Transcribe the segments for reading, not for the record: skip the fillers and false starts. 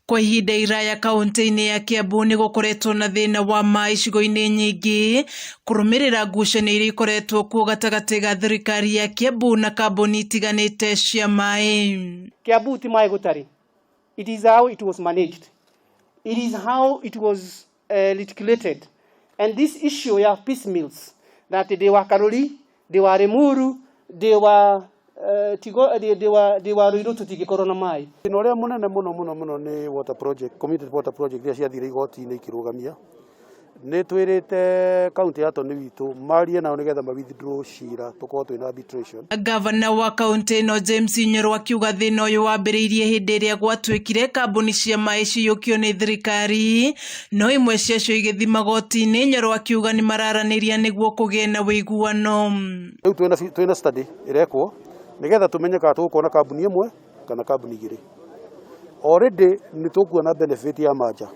Kwa ihinda iraya kaunti-inĩ ya Kiambu nĩ gũkoretwo na thĩna wa maĩ icigo-inĩ nyingĩ kũrũmĩrĩra ngucanio iria ikoretwo kuo gatagatĩ ga thirikari ya Kiambu na kambuni itiganĩte cia maĩ. Kiambu ti maĩ gũtarĩ. It is how it was managed. It is how it was reticulated. And this issue ya piecemeals that ndĩ wa Karuri, ndĩ wa Limuru, ndĩ wa tigo ndĩ wa Ruiru tũtingĩkorwo na maĩ. Thĩna ũrĩa mũnene mũno mũno mũno nĩ water project, community water project iria ciathire igoti-inĩ ikĩrũgamia. Nĩ twĩrĩte county attorney witũ marie nao nĩgetha ma withdraw cira tũkorwo twĩna arbitration. Gavana wa kaunti ĩno James Nyoro akiuga thĩna ũyũ wambĩrĩirie hĩndĩ ĩrĩa gwatuĩkire kambuni cia maĩ ciyũkio nĩ thirikari, no imwe ciacio igĩthiĩ magoti-inĩ. Nyoro akiuga nĩ mararanĩria nĩguo kũgĩe na ũiguano. Rĩu twĩna study ĩrekwo nĩgetha tũmenye kana tũgũkorwo na kambuni ĩmwe kana kambuni igĩrĩ. Already nĩ tũkuona benefit ya manja.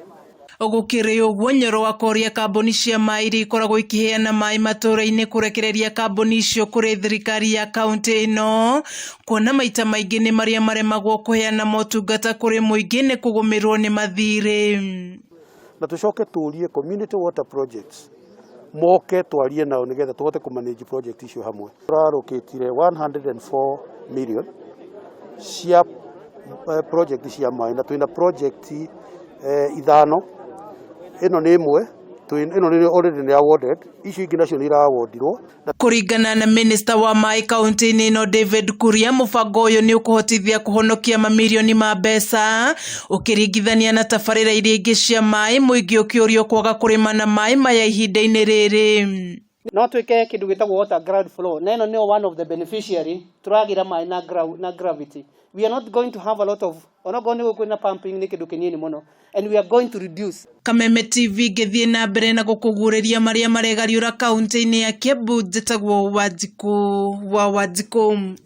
Gũkĩrĩ ũguo, Nyoro akoria kambuni cia maĩ iria ikoragwo ikĩheana maĩ matũũra-inĩ kũrekereria kambuni icio kũrĩ thirikari ya kaunti ĩno, kuona maita maingĩ nĩ marĩa maremagwo kũheana motungata kũrĩ mũingĩ nĩ kũgũmĩrwo nĩ mathirĩ. Na tũcoke tũrie community water projects moke twarie nao nĩgetha tũhote kũ manage project icio hamwe. Tũrarũkĩtire 104 million cia project cia maĩ na twĩna project ithano. Ĩno nĩ ĩmwe, ĩno nĩ already nĩ awarded, icio ingĩ nacio nĩ irawardirwo. Kũringana na minista wa maĩ kaunti-inĩ ĩno David Kuria, mũbango ũyũ nĩ ũkũhotithia kũhonokia mamirioni ma mbeca ũkĩringithania na tabarĩra iria ingĩ cia maĩ, mũingĩ ũkĩũrio kwaga kũrĩma na maĩ maya ihinda-inĩ rĩrĩ. No twĩke kĩndũ gĩtagwo water ground flow, na ĩno nĩyo one of the beneficiary tũragĩra maĩ na gravity. We are not going to have a lot of, onokorwo nĩ kwĩna pumping, nĩ kĩndũ kĩnini mũno, and we are going to reduce. Kameme TV ngĩthiĩ na mbere na gũkũguũrĩria marĩa maregariũra kaunti-inĩ ya Kiambu, njĩtagwo Wanjikũ wa Wanjikũ.